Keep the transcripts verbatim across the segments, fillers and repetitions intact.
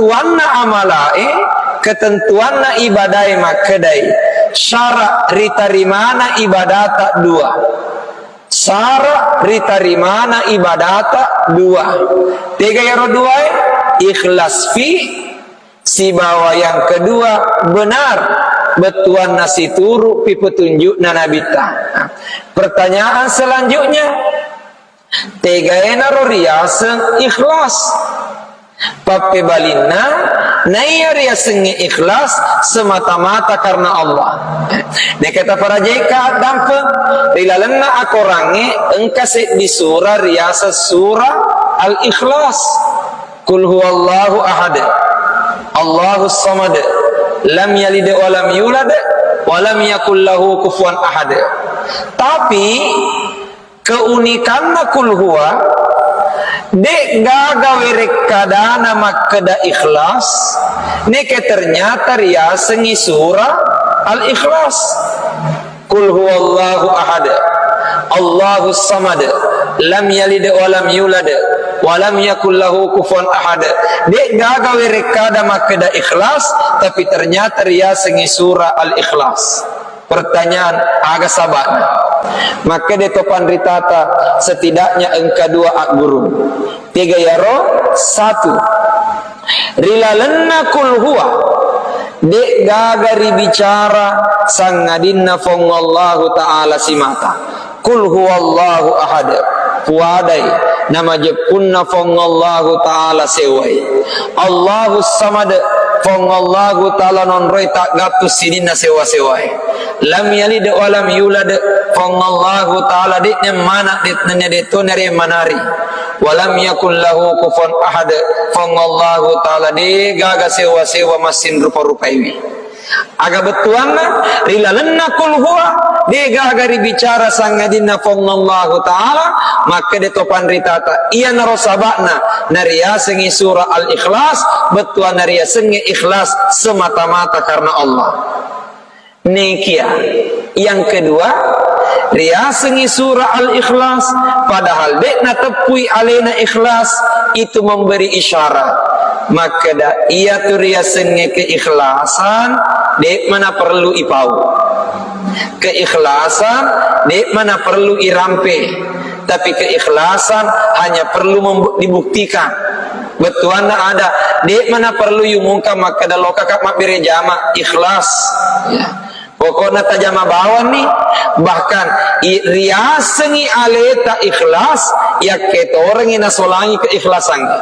Ketentuanna amalae, ketentuanna ibadae makkedai, syara' ritarimana ibadata dua. Syara' ritarimana ibadata dua. Tega iyaro duae? Ikhlas fi, sibawa yang kedua benar, bettuanna situru' pi petunjukna Nabitta. Pertanyaan selanjutnya, tegaenaro riaseng ikhlas? Pappebalinna, naiya riasengnge ikhlas semata-mata karena Allah. Neka taparajaika addampeng, ri lalenna akorangnge engka seddi sura riaseng sura Al-Ikhlas. Qul huwallahu ahad, Allahus samad, lam yalid wa lam yulad, wa lam yakul lahu kufuwan ahad. Tapi keunikanna Qul huwa, de' gaga werekkadana makkeda ikhlas, neke ternyata riasengngi sura Al-Ikhlas. Qul huwallahu ahad, Allahus samad, lam yalid wa lam yulad, wa lam yakul lahu kufuwan ahad. De' gaga werekkada makkeda ikhlas, tapi ternyata riasengngi sura Al-Ikhlas. Pertanyaan, aga saba'na? Makkeda to panritata, setidaknya engka dua aggurung. Tega iyaro? Satu, ri lalenna Qul huwa, de' gaga ribicara sangadinna Fuang Allahu Ta'ala simata. Qul huwallahu ahad, puadai, namajeppunna Fuang Allahu Ta'ala sewai. Allahus samad, Fuang Allahu Ta'ala nonroi taggattu sininna sewa-sewae. Lam yalid wa lam yulad, Fuang Allahu Ta'ala de'na mana, de', nennia de' to narimanari. Wa lam yakul lahu kufuwan ahad, Fuang Allahu Ta'ala de' gaga sewa-sewa massing rupa-rupaiwi. Aga bettuanna, ri lalenna Qul huwa, de' gaga ribicara sangadinna Fuang Allahu Ta'ala, makkeda to panritata, iyanaro saba'na nariasengngi sura Al-Ikhlas, bettuanna riasengnge ikhlas semata-mata karena Allah. Nekia. Yang kedua, riasengngi sura Al-Ikhlas, padahal de' nateppui alena ikhlas, itu memberi isyarat. Makkeda, iyatu riasengnge keikhlasan, de' mana perlu ipau. Keikhlasan, de' mana perlu irampe. Tapi keikhlasan hanya perlu membu-, dibuktikan. Bettuanna ada, de' mana perlu yumungka makkeda lokaka mabbere jama, ikhlas. Ya. Pokokna tajama bawanni, bahkan i-, riasengngi aleta ikhlas, yakke torengngi nasolangi keikhlasangnge.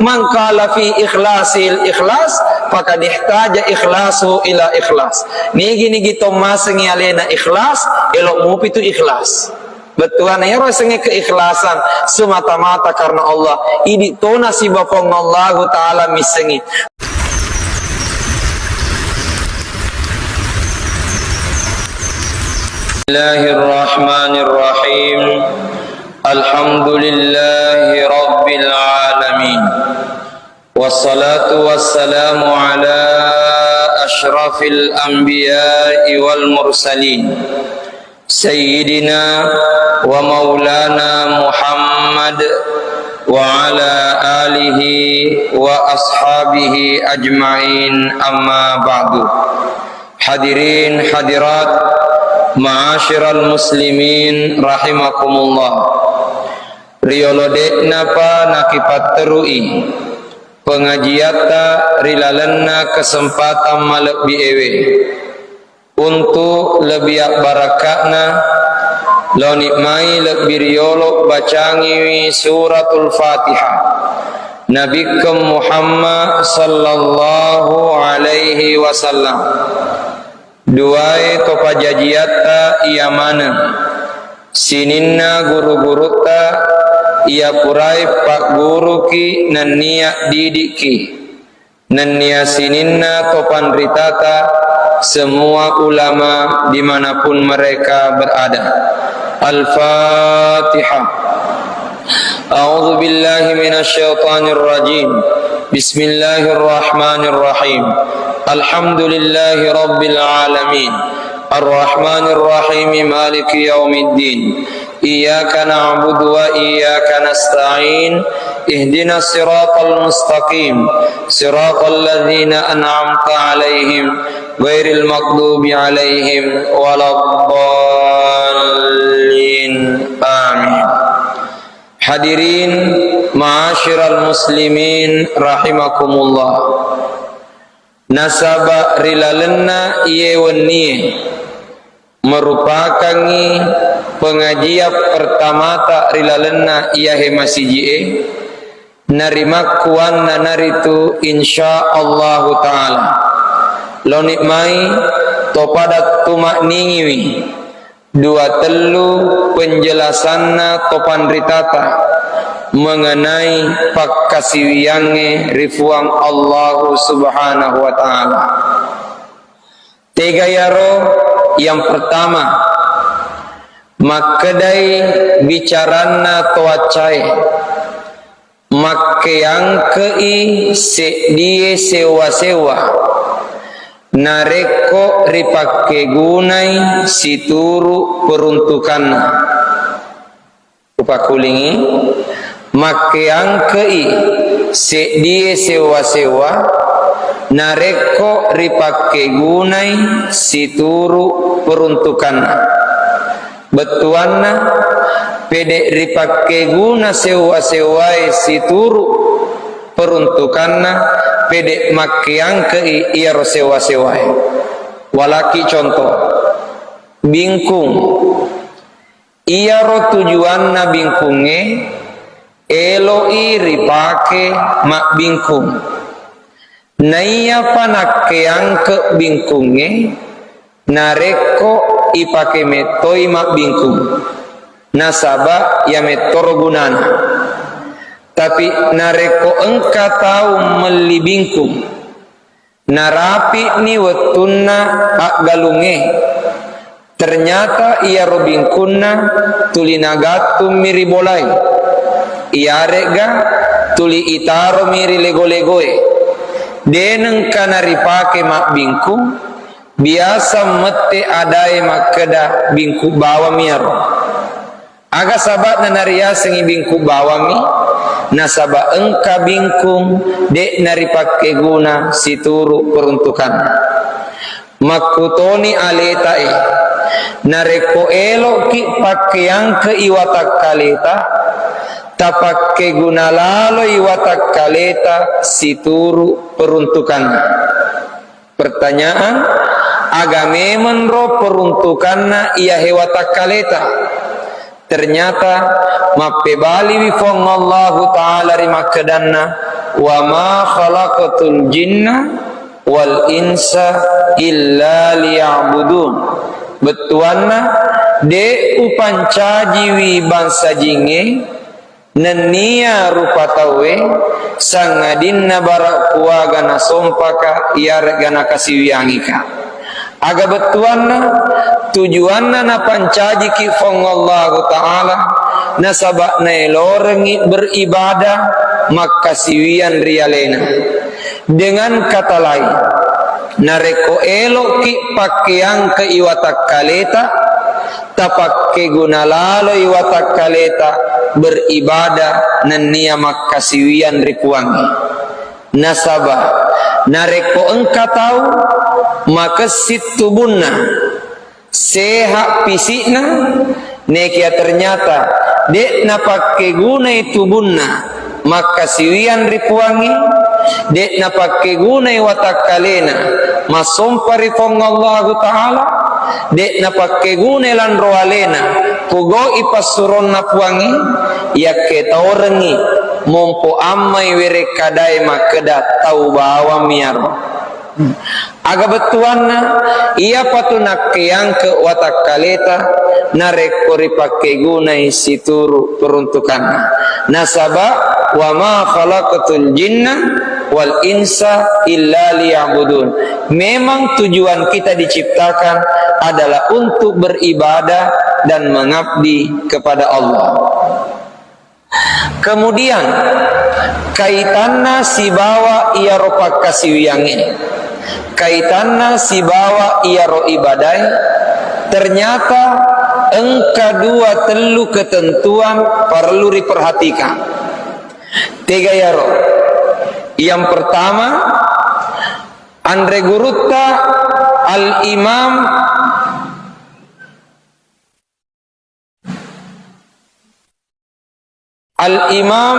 Man qala fi ikhlasil ikhlas, faqad ihtaja ikhlasu ila ikhlas. Nigi-nigi to masengngi alena ikhlas, elo mupi tu ikhlas. Bettuanna iyaro asengnge keikhlasan semata-mata karena Allah. Idi tona siba Puang Allahu Ta'ala missengngi. Bismillahirrahmanirrahim. Alhamdulillahi rabbil alamin. Wassalatu wassalamu ala asyrafil anbiya'i wal mursalin, sayyidina wa maulana Muhammad wa ala alihi wa ashabihi ajma'in, amma ba'du. Hadirin hadirat, ma'asyiral muslimin rahimakumullah. Riyolo de'napa nakipatterui pengajiatta ri lalenna kesempatan malebbi ewe, untuk lebbi abbaraka'na, laoni mai lebbi riyolo bacangiwi Suratul Fatihah, Nabikkeng Muhammad sallallahu alaihi wasallam. Duae to pajajiatta iya maneng, sininna guru-gurutta iya purai pagguruki nennia didikki, nennia sininna to panritata, semua ulama dimanapun mereka berada. Al-Fatihah. A'udzu billahi minasy syaithanir rajim. Bismillahirrahmanirrahim. Alhamdulillahi rabbil alamin. Arrahmanir rahim. Maliki yaumiddin. إياك نعبد وإياك نستعين. اهدنا الصراط المستقيم. صراط الذين أنعمت عليهم غير المغضوب عليهم ولا الضالين. آمين. Hadirin ma'asyiral muslimin rahimakumullah. Nasaba ri lalenna iye wennie merupakangngi pengajian pertamata ri lalenna iyahe masiji'e, narimakkuannanaritu insya Allahu ta'ala. Laoni mai topada tuma'ningiwi dua tellu penjelasanna topanritata mengenai pakkasiwiyangnge ri Fuang Allahu Subhanahu wa Ta'ala. Tega iyaro? Yang pertama, makkedai bicaranna toaccae, makkeangke'i seddie sewwa-sewwa narekko ripakkegunai situru peruntukanna. Upakkulingi, makkeangke'i seddie sewwa-sewwa narekko ripakkegunai situru peruntukanna. Bettuanna, pede ripakkeguna sewwa-sewwae situru peruntukanna, pede makkeangke'i iyaro sewwa-sewwae. Walaki contoh, bingkung. Iyaro tujuanna bingkungnge, elo'i ripake mabbingkung. Naiyapa nakkeangke bingkungnge, narekko ipake mettoi mabbingkung, nasaba iya mettoro gunana. Tapi narekko engka tau melli bingkung, narapi'ni wettunna aggalungnge. Ternyata iyaro bingkunna tuli nagattummi ri bolae, iyare'ga tuli itaromi ri lego-legoe. De nengka naripake mabbingkung, biasa mette adae makkeda bingkung bawammi iyaro. Aga saba'na nariasengngi bingkung bawammi? Nasaba engka bingkung de naripakkeguna situru peruntukanna. Makkutoni aletae, narekko elo'ki pakkeangke'i watakkaleta, tapakkeguna laloi watakkaleta situru peruntukanna. Pertanyaan, aga memenro peruntukanna iyahe watakkaleta? Ternyata mappebaliwi Fuang Allahu Ta'ala ri makkedanna, "Wa ma khalaqtul jinna wal insa illa liya'budun." Bettuanna, de upancajiwi bangsa jingnge nennia rupa tauwe, sangadinna bara kuaga nasompaka, iyare'ga nakasiwiyangika. Aga bettuanna? Tujuanna napancajiki Fuang Allahu Ta'ala, nasaba naelorengngi beribadah makkasiwiyang ri alena. Dengan kata lain, narekko elo'ki pakkeangke'i watakkaleta, tapakkeguna laloi watakkaleta beribadah nennia makkasiwiyang ri Puangnge. Nasaba narekko engka tau makessing tubunna, sehat fisikna, nekia ternyata de napakkegunai tubunna makkasiwiyang ri Puangnge, de napakkegunai watakkalena massompa ri Puang Allahu Ta'ala, de napakkegunai lanro alena pogau'i passuronna Puangnge, yakketaurengngi mompo ammai werekkadae makkeda tau bawammi aro. Aga bettuanna? Iyapatu nakkeangke watakkaleta narekko ripakkegunai situru peruntukanna. Nasaba, "Wa ma khalaqtul jinna wal insa illa liya'budun." Memang tujuan kita diciptakan adalah untuk beribadah dan mengabdi kepada Allah. Kemudian, kaitanna sibawa iyaro pakkasiwiyangnge, kaitanna sibawa iyaro ibadae, ternyata Engka dua tellu ketentuan perlu diperhatikan. Tega yaro? Yang pertama, anre gurutta Al-Imam Al-Imam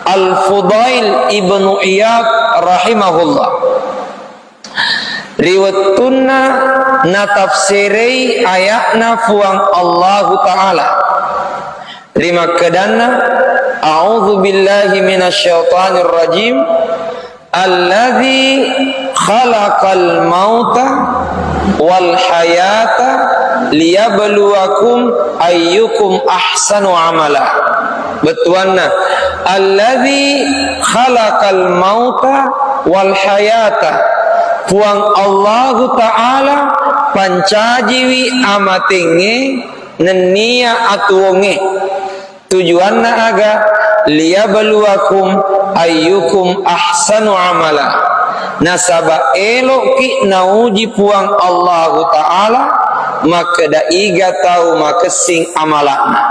Al-Fudail ibnu Iyad rahimahullah, ri wettunna natafsirei aya'na Fuang Allahu Ta'ala, ri makkedanna, "A'udzu billahi minasyaitonir rajim." Alladzi khalaqal mauta wal hayata liyabluwakum ayyukum ahsanu amala. Bettuanna, alladzi khalaqal mauta wal hayata. Puang Allahu Ta'ala pancajiwi amatengnge nennia atuwongnge. Tujuanna aga? Liyabluwakum ayyukum ahsanu amala. Nasaba elo'ki nauji Puang Allahu Ta'ala makkeda iga tau makessing amala'na.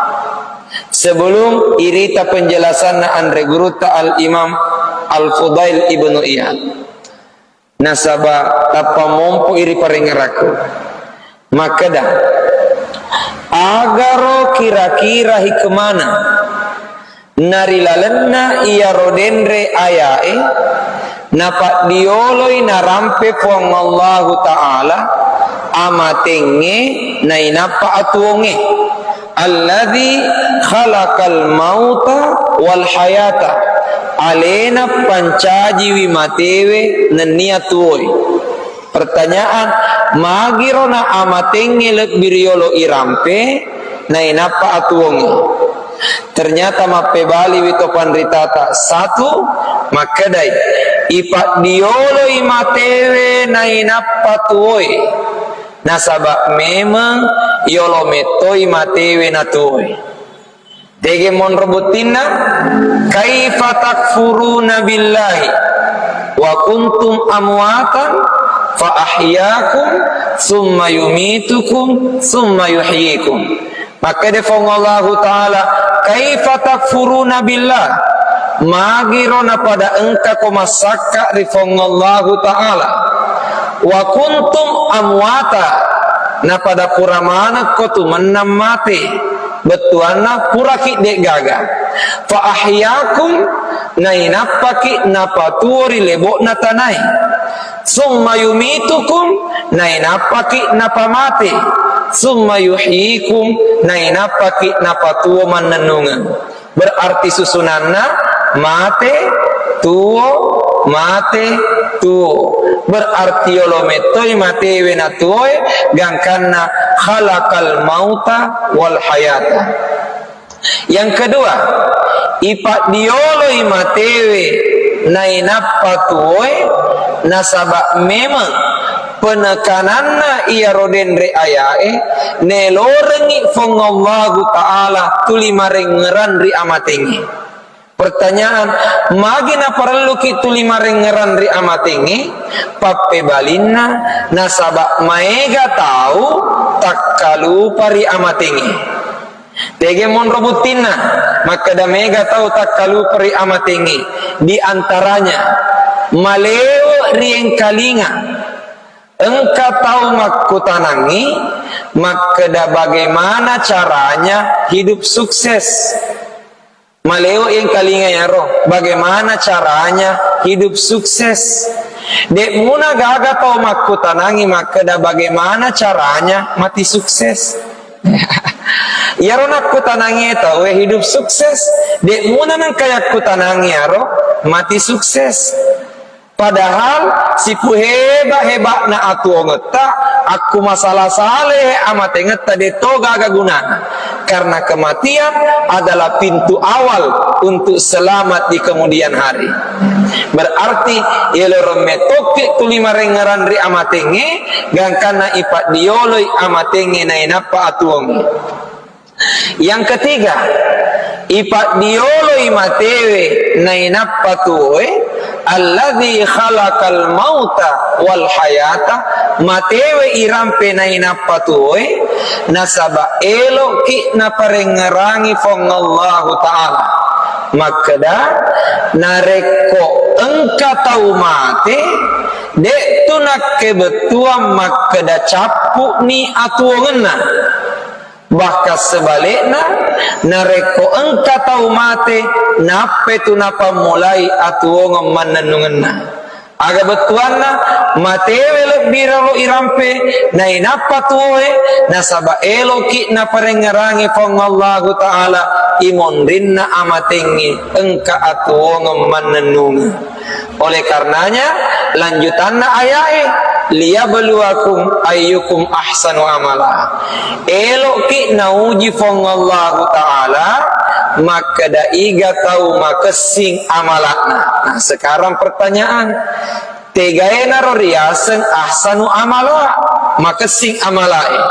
Sebelum irita penjelasanna anre gurutta Al-Imam Al-Fudail ibnu Iyad. Nasaba tappa mompo'i ri parengngerakku. Makkeda, agaro kira-kira hikmana narilalenna iyaro denre ayae napaddioloi narampe Puang Allahu Ta'ala amatengnge nainappa atuwongnge. Alladzi khalaqal mauta wal hayata. Alena pancajiwi matewe nennia tuwoe. Pertanyaan, magiro na amatengnge lebbi riyolo irampe, nainappa atuwongnge? Ternyata mappebaliwi to panritata satu, makkedai, ipaddioloi matewe nainappa tuwoe. Nasaba memeng yolo mettoi matewe natuwoe. Tege monro buttinna, kaifa takfuruna billahi wa kuntum amwatan fa ahyakum summa yumitukum summa yuhyikum. Makkeda Fuang Allahu Ta'ala, kaifa takfuruna billah? Magiro napada engkako massakka ri Fuang Allahu Ta'ala. Wa kuntum amwata, napada pura manekko tu mennang mate. Bettuanna puraki de'gaga. Fa ahyakum, nainappaki napatuo ri lebo'na tanae. Summa yumitukum, nainappaki napamate. Summa yuhyikum, nainappaki napatuo mannennungeng. Berarti susunanna mate, tuo, mate, tuo. Berarti yolo mettoi matewe natuoe, gangkanna khalaqal mauta wal hayata. Yang kedua, ipaddioloi matewe nainappa tuoe, nasaba memeng penekananna iyaro denre ayae nelorengngi Fuang Allahu Ta'ala tuli marengngerang ri amatengnge. Pertanyaan, magi naparelluki tuli marengngerang ri amatengnge? Pappebalinna, nasaba maega tau takkalupa ri amatengnge. Tege monro buttinna, makkeda mega tau takkalupa ri amatengnge, di antaranya malewe riengkalinga. Engka tau makkutanangngi makkeda bagaimana caranya hidup sukses. Malewe engkalinga yaro, bagaimana caranya hidup sukses. De'muna gaga tau makkutanangngi makkeda bagaimana caranya mati sukses. Iyaro nakkutanangngi tauwe hidup sukses, de'muna nengka yakkutanangngi yaro mati sukses. Padahal sipu heba-heba'na atuongetta, akku masala-sala he amatengetta de'to gaga gunana. Karena kematian adalah pintu awal untuk selamat di kemudian hari. Berarti yeloreng metokki tuli marengngerang ri amatengnge, gangkanna ipaddioloi amatengnge nainappa atuongnge. Yang ketiga, Ipaddioloi matewe nainappa tuwoe, alladzi khalaqal mauta wal hayata, matewe irampe nainappa tuwoe, nasaba eloki naparengngerangi Fuang Allahu Ta'ala. Makkeda, narekko engka tau mate, de'tu nakkebettuang makkeda cappu'ni atuwongenna. Bahkan sebalikna, narekko engka tau mate, nappetu napammulai atuwongeng mannennungenna. Aga bettuanna, matewe lebbiraro irampe, nainappa tuwoe, nasaba eloki naparengngerangi Fuang Allahu Ta'ala imonrinna amatengnge engka atuwongeng mannennungeng. Oleh karenanya, lanjutanna ayae, "Liyabluwakum ayyukum ahsanu amala." Eloki nauji Fuang Allahu Ta'ala makkeda iga tau makessing amala'na. Nah, sekarang pertanyaan, tegaenaro riaseng ahsanu amala, makessing amalae?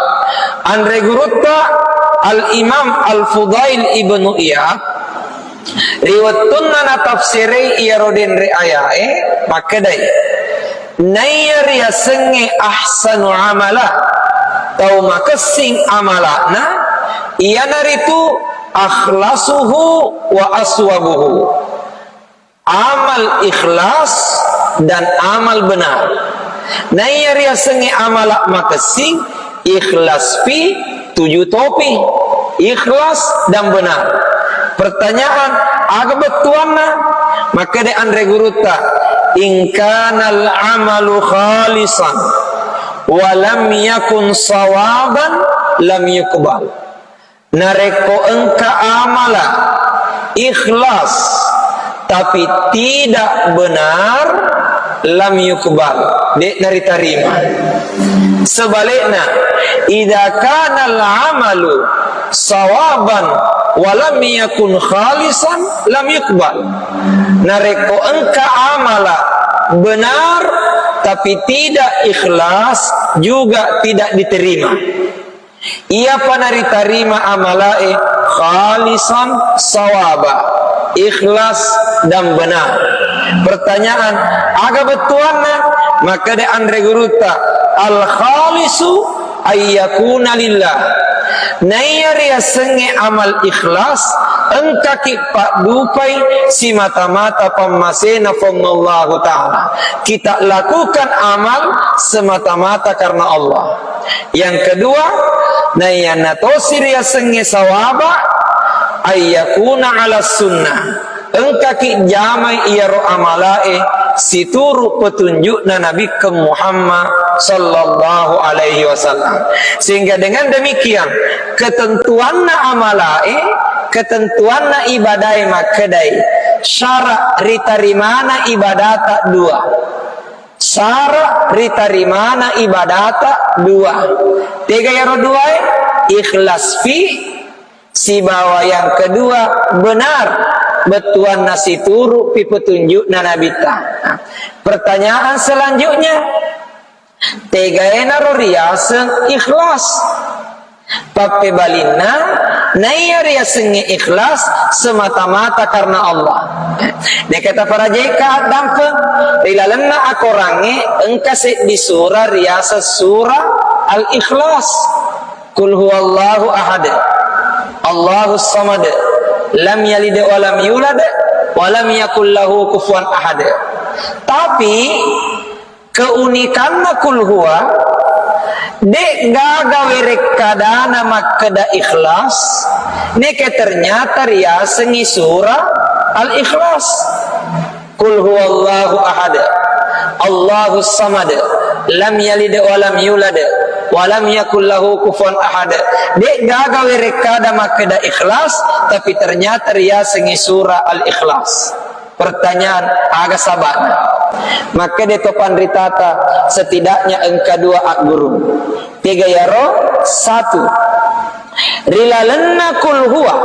Anre gurutta Al-Imam Al-Fudail Ibnu Iyad, ri wettunna natafsirei iyaro denre ayae, makkedai, naiya riasengnge ahsanu amala, tau makessing amala'na, iyanaritu akhlasuhu wa aswabuhu. Amal ikhlas dan amal benar. Naiya riasengnge amala makessing, ikhlas pi, tuju topi, ikhlas dan benar. Pertanyaan, aga bettuanna? Makkeda anre gurutta, "In kanal amalu khalisan wa lam yakun sawaban lam yuqbal." Narekko engka amala ikhlas tapi tidak benar, lam yukbal, de' naritarima. Sebalikna, idza kanal amalu sawaban wa lam yakun khalisan, lam yukbal. Narekko engka amala benar tapi tidak ikhlas, juga tidak diterima. Iyapa naritarima amalae khalisan sawaba, ikhlas dan benar. Pertanyaan, aga bettuanna? Makkeda anre gurutta, al khalisu ayyakuna lillah. Naiya riasengnge amal ikhlas, engkaki paddupai simata-mata pammasena Fuang Allahu Ta'ala. Kita lakukan amal semata-mata karena Allah. Yang kedua, naiyanna tosi riasengnge sawaba, ayyakuna ala sunnah. Engkaki jamai iyaro amalae situru petunjukna Nabikkeng Muhammad sallallahu alaihi wasallam. Sehingga dengan demikian, ketentuanna amalae, ketentuanna ibadae makkedai, syarat ritarimana ibadata dua. Sara ritarimana ibadata dua. Tega iyaro duae? Ikhlas fi, sibawa yang kedua benar bettuanna situru pi petunjukna Nabitta. Nah, pertanyaan selanjutnya, tegaenaro riaseng ikhlas? Pappebalinna, naiya riasengnge ikhlas semata-mata karena Allah. Neka taparajai ka addampeng, ri lalenna akorangnge engka seddi sura riaseng sura Al-Ikhlas. Qul huwallahu ahad, Allahus samad, lam yalid wa lam yulad, wa lam yakul lahu kufuwan ahad. Tapi keunikanna Qul Huwa, de' gaga werekkadana makkeda ikhlas, neke ternyata riasengngi sura Al-Ikhlas. Qul huwallahu ahad, Allahus samad, lam yalid wa lam yulad, wa lam yakul lahu kufuwan ahad. De' gaga werekkada makkeda ikhlas, tapi ternyata riasengngi sura Al-Ikhlas. Pertanyaan, aga saba'na? Makkeda to panritata, setidaknya engka dua aggurung. Tega yaro? Satu, ri lalenna Qul Huwa,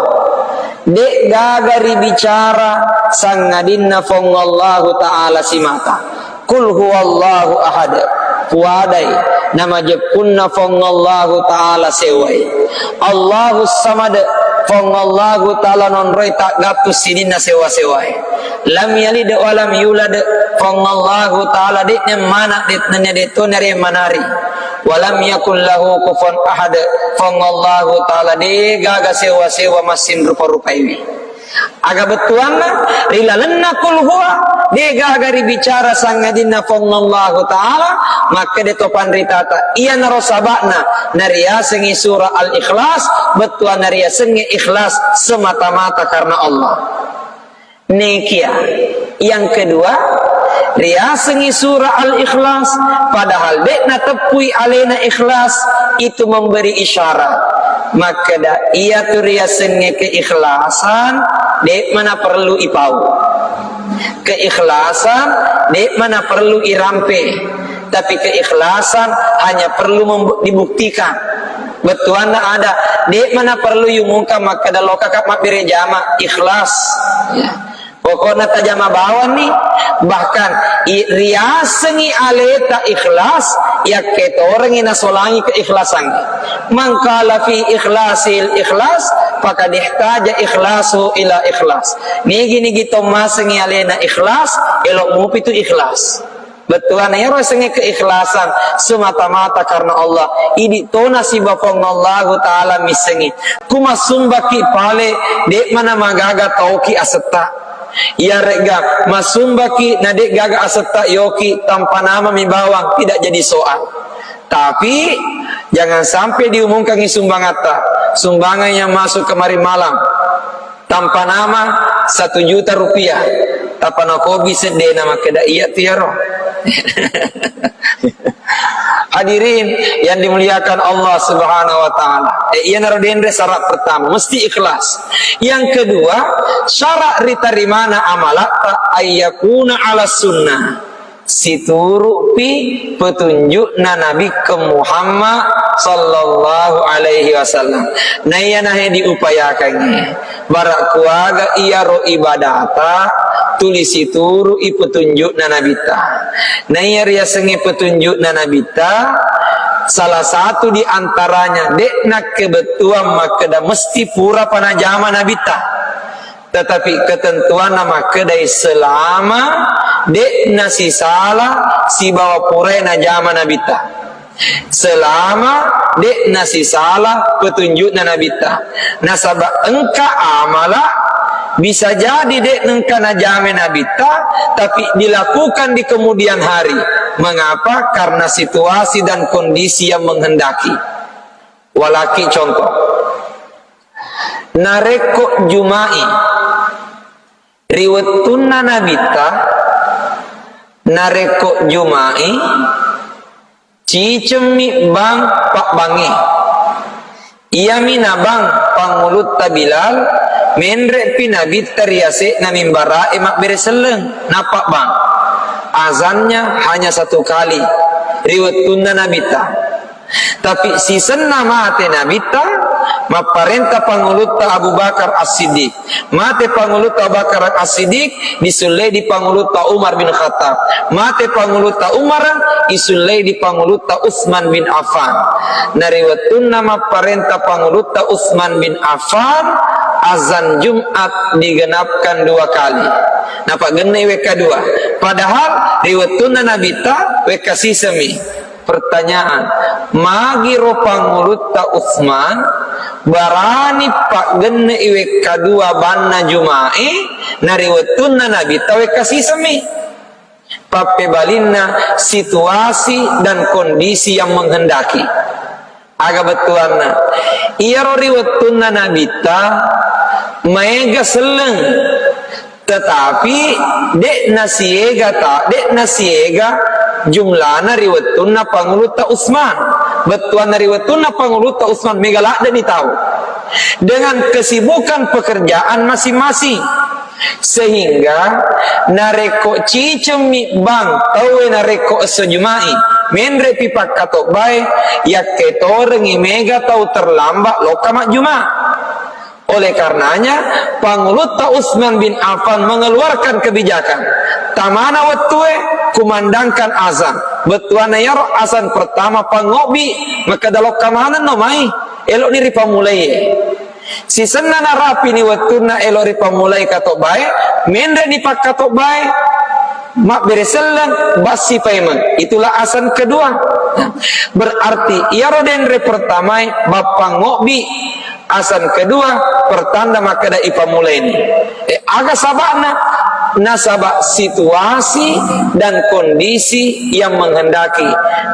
de' gaga ribicara sangadinna Fuang Allahu Ta'ala simata. Qul huwallahu ahad, puadai, namajeppunna Fuang Allahu Ta'ala sewai. Allahus samad, Puang Allahu Ta'ala nonroi taggattu sininna sewa-sewae. Lam yalid wa lam yulad. Puang Allahu Ta'ala de'na mana, de', nennia de'to nare manari. Wa lam yakul lahu kufuwan ahad. Puang Allahu Ta'ala de'gaga sewa-sewa massing rupa-rupaiwi. Aga bettuanna, ri lalenna Qul Huwa, de'gaga ribicara sangadinna Puang Allahu Ta'ala, makkeda to panritata, iyanaro saba'na nariasengngi surah Al-Ikhlas, bettuanna riasengnge ikhlas semata-mata karena Allah. Nekia. Yang kedua, riasengngi surah Al-Ikhlas, padahal de'na teppui alena ikhlas, itu memberi isyarat. Makkeda, iyatu riasengnge keikhlasan, de'mana perlu ipau. Keikhlasan, de'mana perlu irampe. Tapi keikhlasan hanya perlu membu-, dibuktikan. Bettuanna ada, de'mana perlu yumungka makkeda lokaka mabbere jama, ikhlas. Ya. Pokokna tajama bawanni, bahkan i-, riasengngi aleta ikhlas, yakketorengngi nasolangi keikhlasangnge. Man qala fi ikhlasil ikhlas, faqad ihtaja ikhlasu ila ikhlas. Nigi-nigi to masengngi alena ikhlas, elo mupi tu ikhlas. Bettuanna ero sengnge keikhlasan semata-mata karena Allah. Idi tona siba Puang Allahu Ta'ala missengngi. Ku massumbaki pale, de'mana magaga tauki asetta. Iyaregga massumbaki na de'gaga asetta yoki, tanpa nama mi bawang, tidak jadi soal. Tapi jangan sampai diumumkan sumbangatta. Sumbangan yang masuk kemarin malam. Tanpa nama satu juta rupiah. Tappa nakobi seddena makkeda iya tiaro. Hadirin yang dimuliakan Allah Subhanahu wa Ta'ala. Eh, iyanaro denre syarat pertama, mesti ikhlas. Yang kedua, syarat ritarimana amalatta ayyakuna ala sunnah. Situru'pi petunjukna Nabitta Muhammad sallallahu alaihi wasallam. Naiya nahe diupayakangngi. Bara kuaga iyaro ibadata tuli situru'i petunjukna Nabitta. Naiya riasengnge petunjukna Nabitta, salah satu di antaranya, de'na kebettuang makkeda mesti pura panajama Nabitta. Tetapi ketentuanna makkedai selama de'na sisala sibawa purai najama Nabitta. Selama de'na sisala petunjukna Nabitta. Nasaba engka amala bisa jadi de'na engka najama Nabitta, tapi dilakukan di kemudian hari. Mengapa? Karena situasi dan kondisi yang menghendaki. Walaki contoh. Narekko Juma'i, ri wettunna Nabitta, narekko Juma'i, cicemmi bang pabbangnge. Iyami nabang pangulutta Bilal, menre'pi Nabitta ri yase'na mimbara'e mabbere selleng, napabbang. Azannya hanya satu kali, ri wettunna Nabitta. Tapi sisenna mate Nabitta, mapparenta pangulutta Abu Bakar As-Siddiq. Mate pangulutta Abu Bakar As-Siddiq, disullei di pangulutta Umar bin Khattab. Mate pangulutta Umar, isullei di pangulutta Utsman bin Affan. Na ri wettunna mapparenta pangulutta Utsman bin Affan, azan Jumat digenapkan dua kali. Napagennei wekka dua. Padahal ri wettunna Nabitta wekka sisemi. Pertanyaan, magiro pangulutta Utsman barani paggenne'i wekka dua banna Juma'i, na ri wettunna Nabitta wekka sisemi? Pappebalinna situasi dan kondisi yang menghendaki. Aga bettuanna? Iyaro ri wettunna Nabitta maega selleng, tetapi de' nasiega ta-, de' nasiega jumlana ri wettunna pangulutta Utsman. Bettuanna ri wettunna pangulutta Utsman mega ladde'ni tau dengan kesibukan pekerjaan masing-masing. Sehingga narekko cicemmi bang tauwe narekko esso Juma'i, menre'pi pakkatobbae, yakketorengngi mega tau terlambat lokka majjuma. Oleh karenanya, pangulutta Utsman bin Affan mengeluarkan kebijakan, tamana wettue, kumandangkan azan. Bettuanna iyaro azan pertama pangobbi, makkeda lokka manenno mai, elo'ni ripammulaiye. Sisenna narapini wettunna elo ripammulai katobbae, menreni pakkatobbae, mabbere selleng, bassi paimeng. Itulah azan kedua. Berarti iyaro denre pertamae bappangngobbi, azan kedua pertanda makkeda ipammulaini. Eh, aga saba'na? Nasaba situasi dan kondisi yang menghendaki.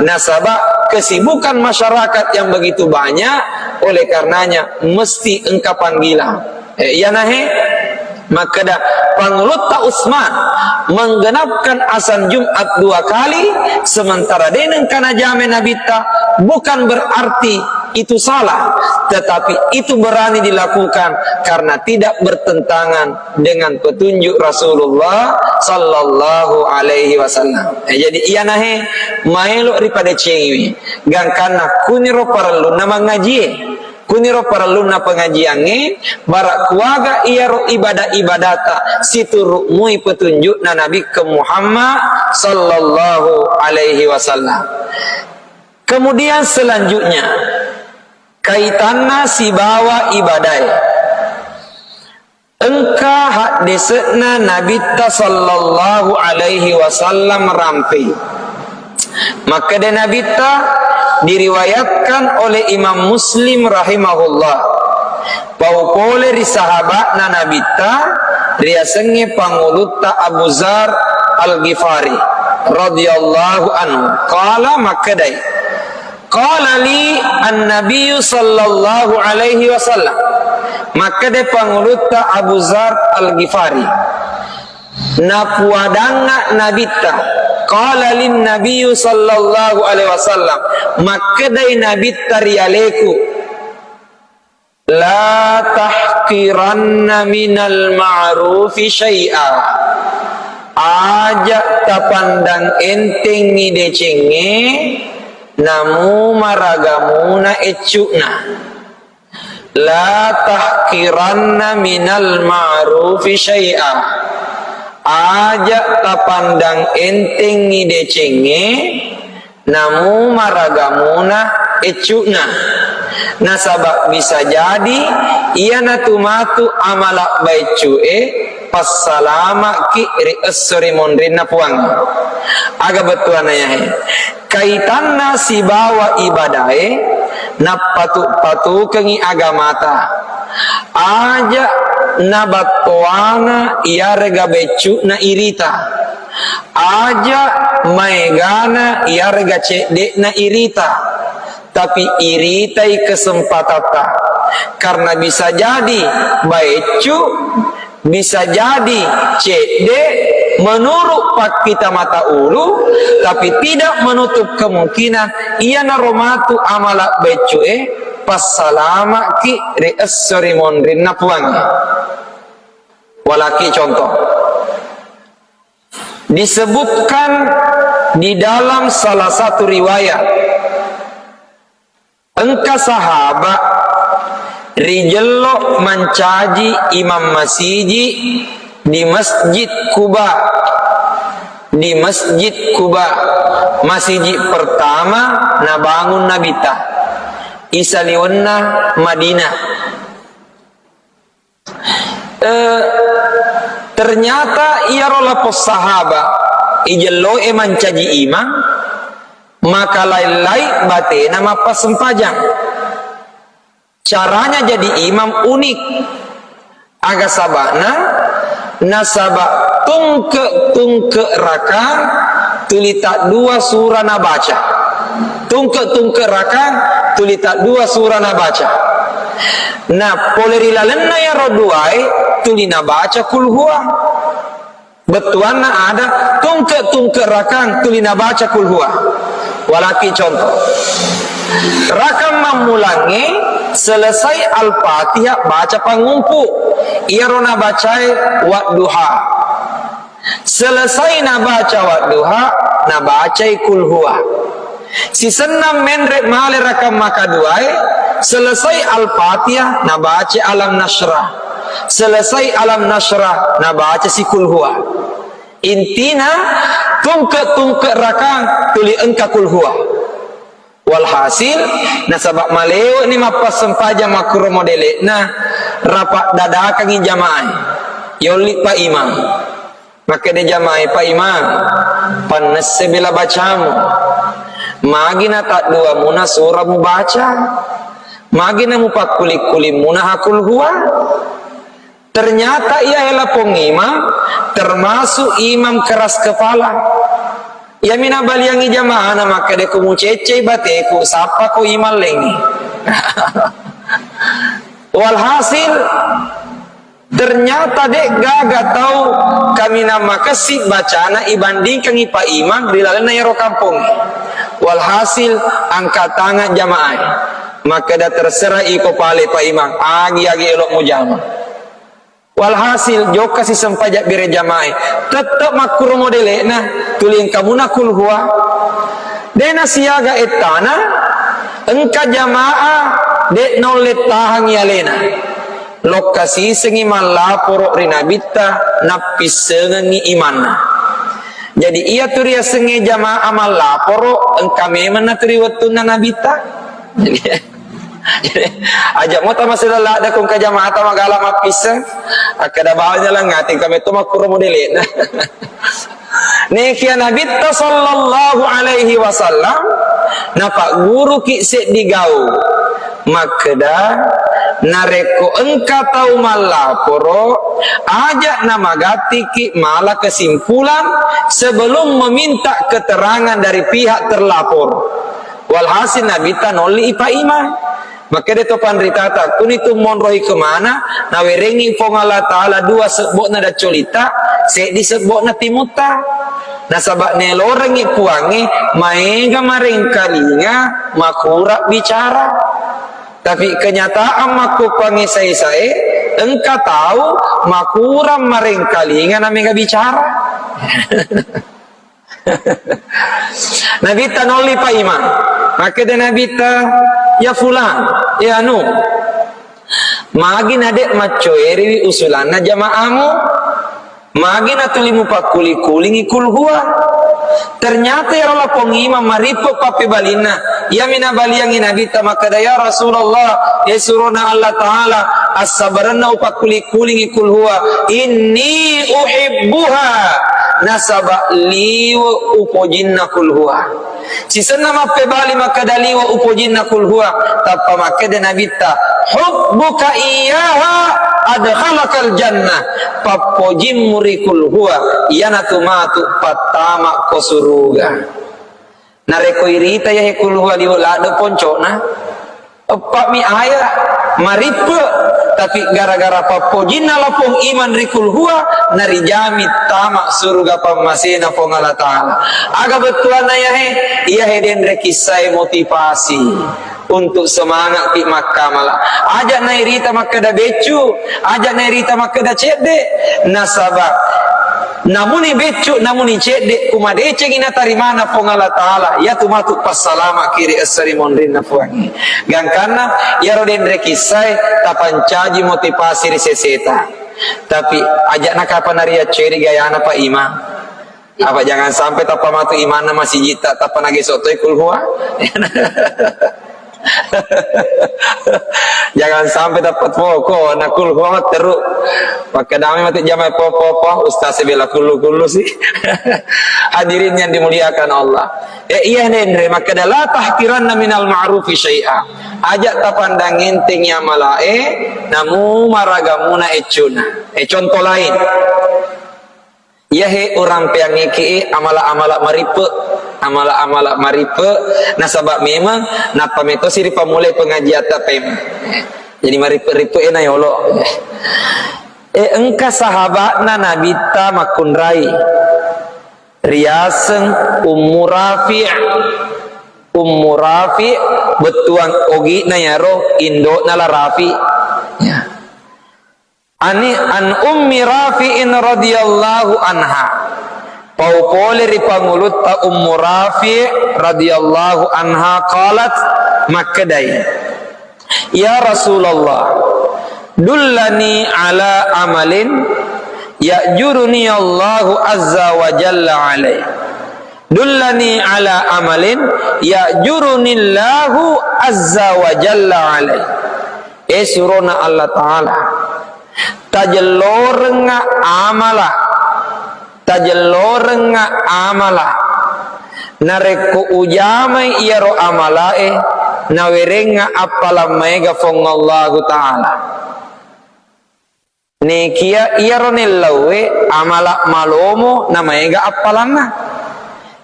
Nasaba kesibukan masyarakat yang begitu banyak, oleh karenanya mesti engka panggilan. Eh, iyanahe makkeda Pangulutta Utsman menggenapkan azan Jumat dua kali, sementara denengka najame Nabitta, bukan berarti itu salah, tetapi itu berani dilakukan karena tidak bertentangan dengan petunjuk Rasulullah sallallahu alaihi wasallam. Eh, jadi iyanahe maelo ripadecengiwi, gangkanna kuniro parellunna mangngajie. Kuniro parellunna pengajiangnge, bara kuaga iyaro ibadah-ibadata situru' mui petunjukna Nabikke Muhammad sallallahu alaihi wasallam. Kemudian selanjutnya, kaitanna sibawa ibadae. Engka haddese'na Nabitta sallallahu alaihi wasallam rampe. Makkeda Nabitta, diriwayatkan oleh Imam Muslim rahimahullah. Pau pole ri sahaba'na Nabitta, riasengnge pangulutta Abu Zar Al-Ghifari radhiyallahu anhu. Qala, makkedai, Qala li an-nabiyyu sallallahu alaihi wasallam. Makkeda pangulutta Abu Zar Al-Ghifari. Napuadangnga Nabitta. Qala lin nabiyyu sallallahu alaihi wasallam. Makkedai Nabitta ri aleku. La tahqiranna minal ma'rufi syai'a. Aja tapandang entengngi decengnge namu maragamuna eccu'na. La tahqiranna minal ma'rufi syai'a. Aja tapandang entengngi decengnge namu maragamuna eccu'na. Nasaba bisa jadi iyanatu matu amala baiccu'e passalama'ki ri esso ri monrinna Puang. Aga bettuanna yahe? Kaitanna sibawa ibadae nappatu-patukengngi agamata. Aja nabattoanga iyarega beccu'na irita. Aja maegana iyarega cedde'na irita, tapi iritai kesempatatta. Karena bisa jadi baeccu, bisa jadi cedde menurut pakkita mata ulu, tapi tidak menutup kemungkinan iyanaro matu amala beccu'e passalama'ki ri esso ri monrinna Puangnge. Walaki contoh. Disebutkan di dalam salah satu riwayat, engka sahaba rijello mancaji imam masiji di Masjid Kuba. Di Masjid Kuba, masiji pertama nabangun Nabitta, isaliwenna Madinah. Eh, ternyata iyaro lapong sahaba ijelloe mancaji imam, maka lain-lain batena mappasempajang. Caranya jadi imam unik. Aga sabana? Nasaba tungke-tungke rakang tuli taddua sura nabaca. Tungke-tungke rakang tuli taddua sura nabaca. Nah, pole ri lalenna iyaro duae tuli nabaca kulhua. Bettuanna ada tungke-tungke rakang tuli nabaca kulhua. Walaki contoh. Rakang mammulangnge selesai Al-Fatihah baca pangumpu. Iyaro nabacae Wadduha. Selesai nabaca Wadduha, nabacai Kulhuwa. Sisenna menre male rakang makaduae, selesai Al-Fatihah, nabaca Alam Nasyrah. Selesai Alam Nasyrah, nabaca si Kulhuwa. Intina, tungke-tungke rakang tuli engka Kulhuwa. Walhasil, nasaba maleweni mappassempajang makkuro modele'na, rapa dadakangi jamaah. Yolli Pak Imam. Makkeda jamaah, "Pak Imam, pannesse bela bacamu. Magi na taddua muna sura mubaca? Magi na mupakkuli-kuli muna hakul huwa?" Ternyata iya lapong imam termasuk imam keras kepala. Iyami nabaliangi jamaah na makkeda, "Ko mucecei bateku, sappa ko imam lengi." Walhasil, ternyata de gaga tau kaminang makessing bacana ibandingkangi Pak Imam ri lalenna iyaro kampong. Walhasil, angkat tangan jamaah. Makkeda, "Terserah iko pale Pak Imam, agi-agi elo mujama." Walhasil, jokka sisempajang bere jamaah. Tette makkuro modele'na, tuli engka muna kul huwa. De nasiaga ettana, engka jamaah de naulle tahangi alena. Lokka sisengi mallaporo ri Nabitta, nappissengengi imanna. Jadi, iya tu riasengnge jamaah mallaporo, engka memeng natu ri wettunna Nabitta. Jadi, aja mo tamasela ladda ko engka jamaah ta magala mappisseng, akkeda bawang jalan ngati, engka metto makkuro modele'na. Nekia Nabitta sallallahu alaihi wasallam napagguruki seddi gau. Makkeda, narekko engka tau mallaporo, aja namagattiki mala kesimpulan sebelum meminta keterangan dari pihak terlapor. Walhasil, Nabitta nolli ipaima. Makkeda to panritata, kuni tu monrohi kemana, nawerengi Puang Allah Ta'ala dua sebbo'na daccolita, seddi sebbo'na timutta. Nasaba nelorengi Puangnge, maega marengkalinga, makura bicara. Tapi kenyataan makkukkuangnge sae-sae, engka tau makurang marengkalinga na mega bicara. Nabitta nolli paima. Makkeda Nabitta, "Ya fulan, ya anu, magi na de maccoeriwi usulanna jamaamu? Magi na tuli mupakkuli-kulingi kul huwa?" Ternyata iyaro lapong imang marippe pappebalinna. Iyami nabaliangi Nabitta makkeda, "Ya Rasulullah, e surona Allah Ta'ala, assabarenna upakkuli-kulingi kul huwa. Inni uhibbuha." Nasaba liwe upojinna kul huwa. Sisenna mappebali makkeda liwe upojinna kul huwa, tappa makkeda Nabitta, "Hubbuka iyyaha adkhalakal jannah." Pappojimmu ri kul huwa, iyanatu matu pattama ko suruga. Narekko irita yahe kul huwa liwe ladde poncona, eppa'mi aya marippe, tapi gara-gara pappojinna lapong iman ri kul huwa, narijami tama suruga pammasena Puang Allah Ta'ala. Aga bettuanna yahe? Iyahe denre kissae motivasi untuk semangat pi makkamala. Aja nairita makkeda beccu, aja nairita makkeda cedde, nasaba namuni beccu, namuni cedde, kumadecengi natarimana Puang Allah Ta'ala, yatu matu passalama kiri essari monrinna Puangnge. Gangkanna, iyaro denre kissae tapancaji motivasi ri seseta. Tapi aja nakapa nariacceri gayana Pak Imam. Apa jangan sampai tappa matu imanna masijitta, tappa nageso toi kul huwa. Jangan sampai tappa poko na kul huwa matteru. Makkedami matu jamaah popo-popo, ustaz bela kullu-kullu sih. Hadirin yang dimuliakan Allah. Ya iya denre, makkeda la tahqiranna minal ma'rufi syai'a. Aja tapandang enteng ya malae, namu maragamuna eccuna. Eh, contoh lain. Iyahe urampeangngeki amala-amala marippe, amala-amala marippe, nasaba memang nappa metosi ripammulai pengajiatta pem. Jadi marippe-rippe e na yolo. E, engka sahabatna Nabitta makkunrai, riaseng Ummu Rafi'. Ummu Rafi' bettuang ogi'na yaro indo'na La Rafi'. Ya. Ani an Ummi Rafi'in radhiyallahu anha. Pau pole ri pangulutta Ummu Rafi' radhiyallahu anha qalat, makkedai, "Ya Rasulullah, dullani ala amalin ya'juruni Allahu azza wa jalla alaih." Dullani ala amalin ya'jurunillahu azza wa jalla alaih. Eh, surona Allah Ta'ala, tajellorengnga amala, tajellorengnga amala. Narekko ujamai iyaro amalae, nawerengnga appalang maega Fuang Allahu Ta'ala. Nekia iyaro nellaue amala malomo namaega appalanna.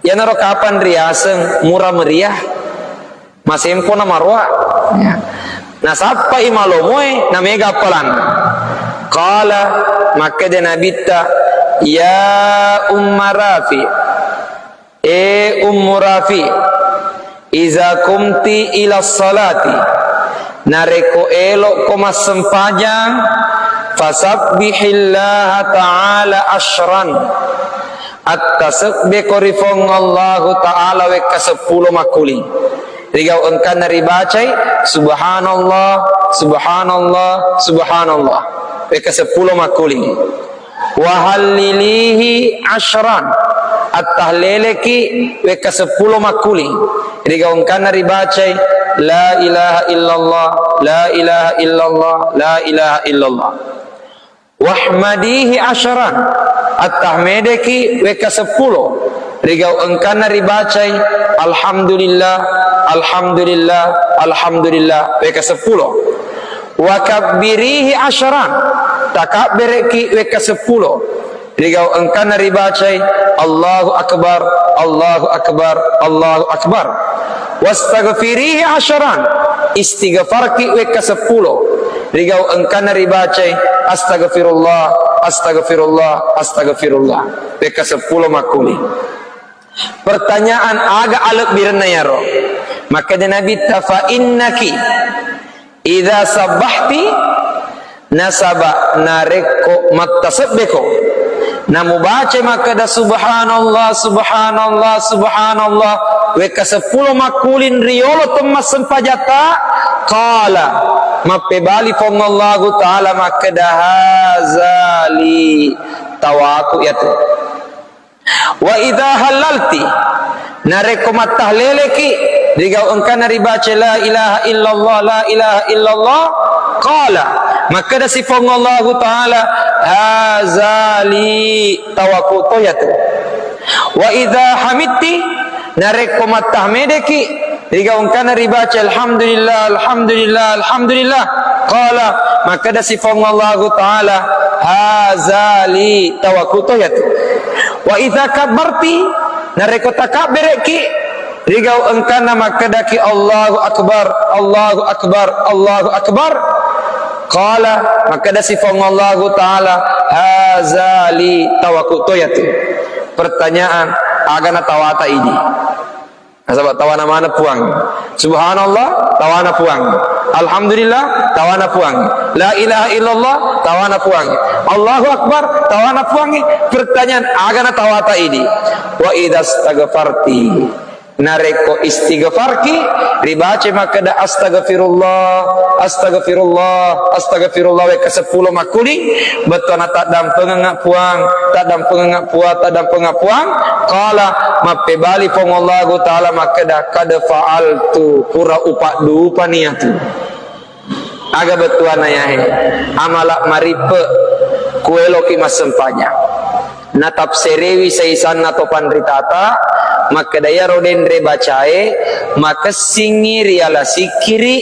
Iyanaro kapang riaseng mura meriah, masempo na maroa. Ya. Nasappai malomoe namaega appalanna. Qala, makkeda Nabitta, "Ya Umma Rafi, eh Ummu Rafi, iza qumti ila salati, narekko elokko massempajang, fasabbihillaha ta'ala asyran, attasebbeko ri Fuang Allahu Ta'ala wekka seppulo makkuling." Rigau engkanna ribacai, "Subhanallah, subhanallah, subhanallah," wekka seppulo makkuling. "Wahallilihi asyran," attahleleki wekka seppulo makkuling. Rigau engkanna ribacai, "La ilaha illallah, la ilaha illallah, la ilaha illallah." "Wahmadihi asyran," attahmedeki wekka seppulo. Rigau engkanna ribacai, "Alhamdulillah, alhamdulillah, alhamdulillah," wekka seppulo. "Wakabbirihi asyran," takabbereki wekka seppulo. Rigau engkanna ribacai, "Allahu Akbar, Allahu Akbar, Allahu Akbar." "Wastaghfirihi asyran," istighfarki wekka seppulo. Rigau engkanna ribacai, "Astaghfirullah, astaghfirullah, astaghfirullah," wekka seppulo makkuling. Pertanyaan, aga alebbirenna iyaro? Makkeda Nabitta, "Fa innaki idza sabbahti," nasaba narekko mattasebbeko, namubaca makkeda, "Subhanallah, subhanallah, subhanallah," wekka seppulo makkuling riyolo temmassempajata, qala, mappebali Fuang Allahu Ta'ala makkeda, "Haza li," tawaku iyatu. "Wa idza hallalti," narekko mattahleleki, rigau engkana ribaca la ilaha illallah, la ilaha illallah, qala, makkedasi Fuang Allahu Ta'ala, "Haza li," tawaku toyatu. "Wa idza hamidti," narekko mattahmedeki, rigau engkana ribaca alhamdulillah, alhamdulillah, alhamdulillah, qala, makkedasi Fuang Allahu Ta'ala, "Haza li," tawaku toyatu. "Wa idza kabbarti," narekko takabbereki, rigau engkana makkedaki, "Allahu Akbar, Allahu Akbar, Allahu Akbar," qala, makkedasi Fuang Allahu Ta'ala, "Haza li," tawaku toyatu. Pertanyaan, aga natawata idi? Nasaba tawana maneng Puang. Subhanallah, tawana Puang. Alhamdulillah, tawana Puang. La ilaha illallah, tawana Puang. Allahu Akbar, tawana Puang. Pertanyaan, aga natawata idi? Wa idza astaghfarti. Narekko istighfarki, ribaca makkeda, "Astaghfirullah, astaghfirullah, astaghfirullah," wekka seppulo makkuling, bettuanna taddampengengnga Puang, taddampengengnga Puang, taddampengengnga Puang. Qala, mappebali Fuang Allahu Ta'ala makkeda, "Qad fa'altu," pura upaddupani iyatu. Aga bettuanna iyahe? Amala marippe kueloki massempajang. Natafserewi saisanna to panritata, makkeda iyaro denre bacae makessingngi riala sikkiri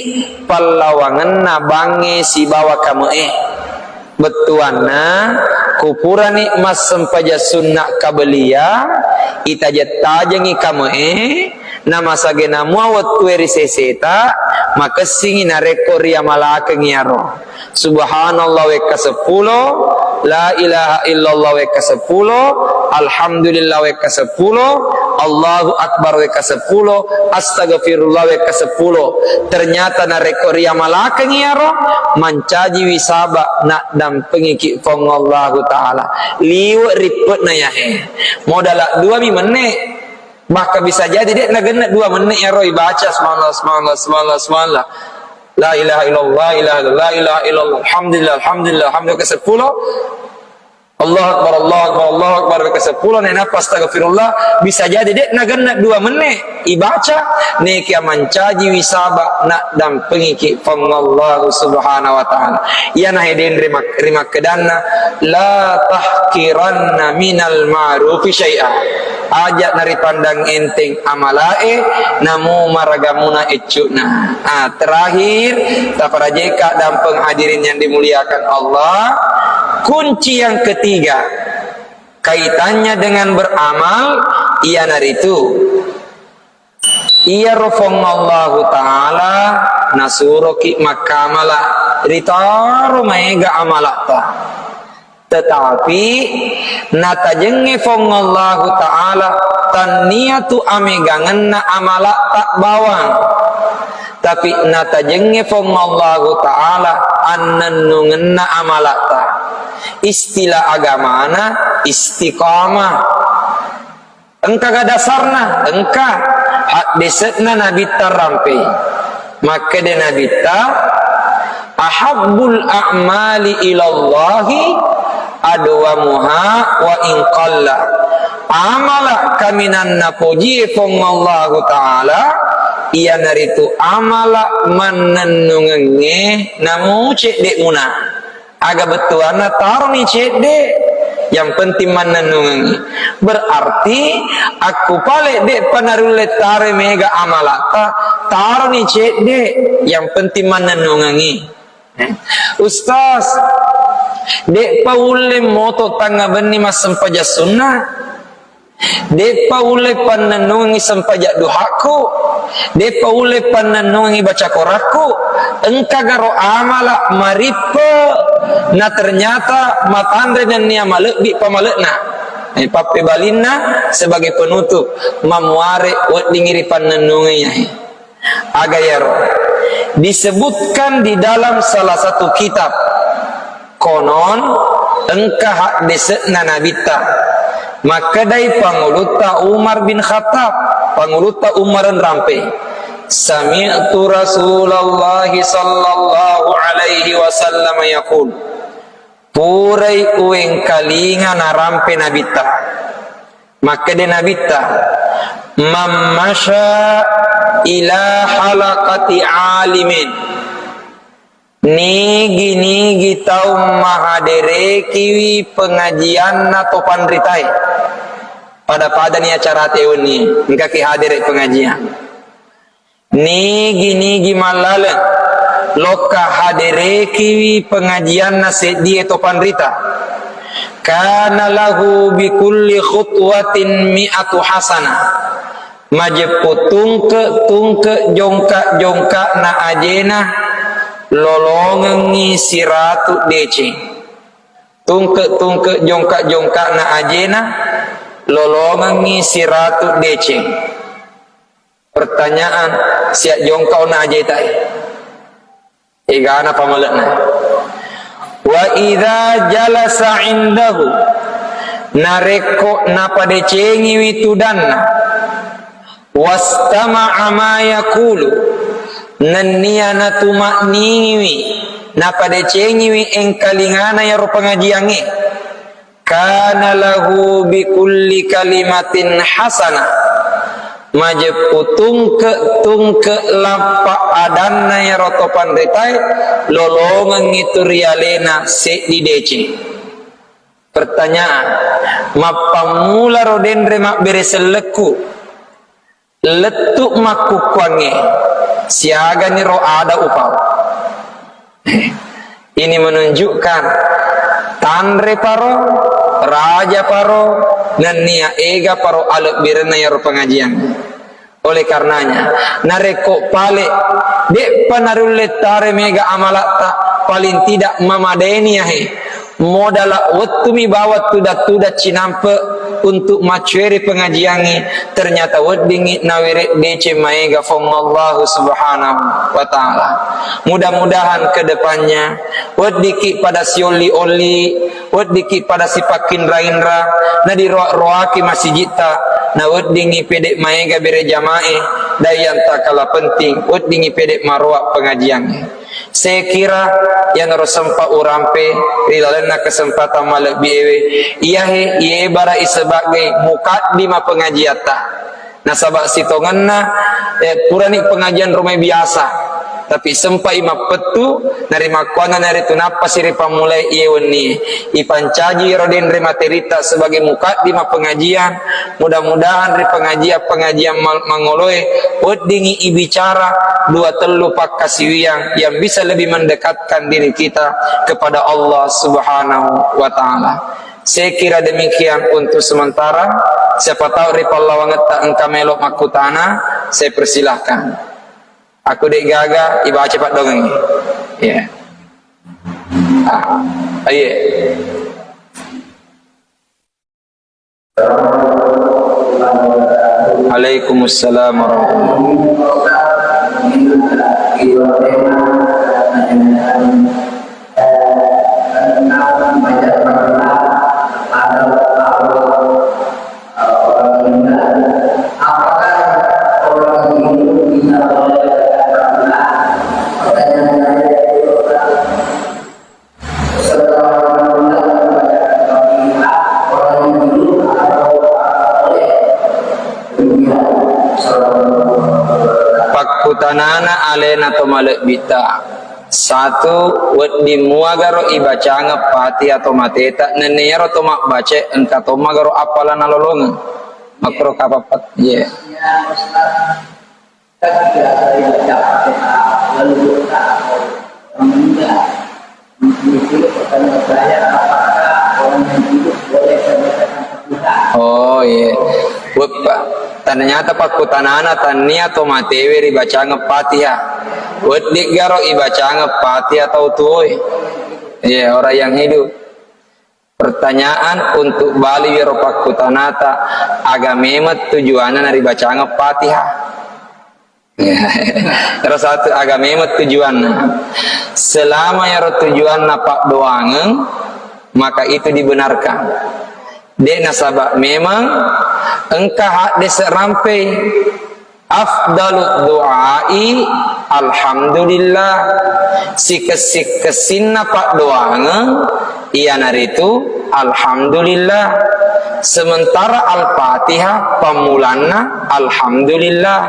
pallawangenna bangnge sibawa kame'e. Bettuanna, kupurani massempajang sunna kabelia, itajeng-tajengi kame'e, namasagena mua wettue ri seseta, makessingngi narekko riamalakengngi iyaro. Subhanallah wekka seppulo, la ilaha illallah wekka seppulo, alhamdulillah wekka seppulo, Allahu Akbar wekka seppulo, astagfirullah wekka seppulo. Ternyata narekko riamalakengngi iyaro, mancajiwi saba naddampengiki Fuang Allahu Ta'ala. Liwe rippe'na iyahe. Modala duami menne. Bahkan bisa jadi de' nagenna dua menne iyaro ibaca subhanallah, subhanallah, subhanallah, subhanallah. La ilaha illallah, la ilaha illallah, la ilaha illallah, alhamdulillah, alhamdulillah, alhamdulillah, ke seppulo. Allahu Akbar, Allahu Akbar, Allahu Akbar, ke seppulo, nainappa astagfirullah, bisa jadi de' nagenna dua menne' ibaca, nekia mancaji wisaba naddampengiki Puang Allahu Subhanahu wa Ta'ala. Iyana hedeng rimak-, rimakkedanna, "La tahkiranna minal ma'rufi syai'a." Aja' naripandang enteng amalae, namu maragamuna eccu'na. Ah, terakhir, taparajeka dampeng hadirin yang dimuliakan Allah, kunci yang ketiga kaitannya dengan beramal, iyanaritu iyaro Puang Allahu Ta'ala nasuroki makkamala, ritaro maega amala'ta. Tetapi natajengnge Puang Allahu Ta'ala, tannia tu amegangenna amala'ta bawang, tapi natajengnge Puang Allahu Ta'ala annennungenna amala'ta. Istilah agamana istiqamah. Engkaga dasarna? Engka. Haddese'na Nabitta rampe. Makkeda Nabitta, "Ahabbul a'mali ilallahi adwamuha wa in qalla." Amala kaminang napojie Puang Allahu Ta'ala, iyanaritu amala mannennungengnge namu cedde' muna. Aga bettuanna taroni cedde', yang penting mannennungengngi. Berarti akkupale de'pa narulle taro mega amala'ta, taroni cedde', yang penting mannennungengngi. Eh, Ustaz, de'pa ulle moto tangnga benni massempajang sunnah? De'pa ulle pannennungengngi sempajang duhakku, de'pa ulle pannennungengngi baca korakku, engkagaro amala marippe na ternyata matanre nennia malebbi pamale'na. Eh, pappebalinna sebagai penutup, mamuare weddingngi ripannennungengngi. Aga iyaro? Disebutkan di dalam salah satu kitab. Konon engka haddese'na Nabitta. Makkedai Pangulutta Umar bin Khattab, Pangulutta Umar rampe. Sami'tu Rasulullah sallallahu alaihi wasallam yaqul. Purai uwengkalinga narampe Nabitta. Makkeda Nabitta, "Man masya ila halaqati alimin." Nigi-nigi tau mahaderekiwi pengajianna to panritae. Pada-padani acara te wenni, engkaki hadere pengajian. Nigi-nigi mallaleng lokka haderekiwi pengajianna seddie to panrita. Kana lahu bi kulli khutwatin mi'atu hasanah. Majeppu tungke-tungke jongka-jongka'na ajena lolongengngi siratu deceng. Tungke-tungke jongka-jongka'na ajena lolongengngi siratu deceng. Pertanyaan, siap jongka ona ajetae? Egana pamale'na. Wa idza jalasa indahu, narekko napadecengiwi tudanna, wastama'a ma yaqulu, nennia natuma'ningiwi, napadecengiwi engkalingana iyaro pengajiangnge, kana lahu bi kulli kalimatin hasanah. Majeppu tungke-tungke lappa adanna iyaro to panritae lolongengngi tu ri alena seddi deceng. Pertanyaan, mappammularo denre mabbere sellekku lettu makkukkuangnge, siagani ro ada upau? Ini menunjukkan tanre paro, raja paro, nennia ega paro alebbirenna iyaro pengajian. Oleh karenanya, narekko pale de'pa narulle tare mega amala'ta, paling tidak mamadaini yahe modala wettumi bawang tuda-tuda cinampe untuk maccuere pengajiangngi, ternyata weddingngi nawere deceng maega Puang Allahu Subhanahu wa Ta'ala. Mudah-mudahan ke depannya weddikki pada siolli-olli, weddikki pada sipakkinra-inra, nadiroa-roaki masijitta, na weddingngi pede maega bere jamae, dayanta kala penting, weddingngi pede maroa pengajiangnge. Sekira iyanaro sempa urampe ri lalenna kesempatan malebbi ewe, iyahe iye bara isebagge mukaddima pengajiatta. Nasaba sitongenna, eh, purani pengajian rumai biasa, tapi sempai mappettu, narimakkuannanaritu nappasi ripammulai iye wennie. Ipancaji ro denre materitta sebagai mukaddima pengajian. Mudah-mudahan ri pengajian-pengajian mal-, mangoloe weddingi ibicara dua tellu pakkasiwiang yang bisa lebih mendekatkan diri kita kepada Allah Subhanahu wa Ta'ala. Saya kira demikian untuk sementara. Siapa tahu ri pallawangetta engka melo makkutana, saya persilahkan. Aku dek gaga ibaca paddoangengnge. Ya. Ah, iya. Waalaikumsalam warahmatullahi wabarakatuh. Pakkutanana alena to malebbitta. Satu, wedding muagaro ibacangeng Fatihah to mateta, nenniaro to mabbaca engka to magaro appala nalolongeng. Makkuro kapappat, ye. Oh, iya. Weppa. Ternyata pakkutanana tannia to matewe ribacangeng Fatihah. Weddiggaro ibacangeng Fatihah tau tuoe? Iya, orang yang hidup. Pertanyaan untuk bali wero pakkutanata, aga memeng tujuanna naribacangeng Fatihah? Terus satu, aga memeng tujuanna? Selama yaro tujuanna paddoangeng, maka itu dibenarkan. De nasaba memang engka haddese rampei, afdalu du'ai alhamdulillah. Sikessi-kessinna paddoangeng iyanaritu alhamdulillah. Sementara Al-Fatihah pammulanna alhamdulillah.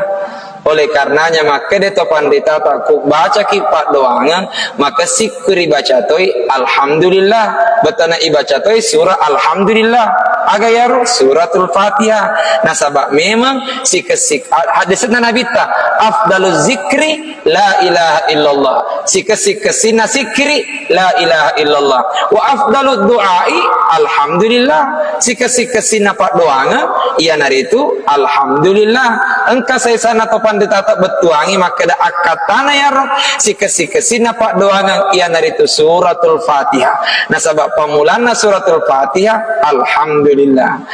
Oleh karenanya, makkeda to panritata, ku bacaki paddoangeng, makessikku ribaca toi alhamdulillah, bettuanna ibaca toi surah alhamdulillah. Aga yaro? Suratul Fatihah. Nasaba memang sikessik-, a-, hadisna Nabitta, afdaluz zikri la ilaha illallah. Sikessik-kessinna sikkiri la ilaha illallah. Wa afdalud du'ai alhamdulillah. Sikessik-kessinna paddoangeng iyanaritu alhamdulillah. Engka saisana to panritata bettuangi makkeda akkattana yaro sikessik-kessinna paddoangeng iyanaritu suratul Fatihah. Nasaba pammulanna suratul Fatihah alhamdulillah.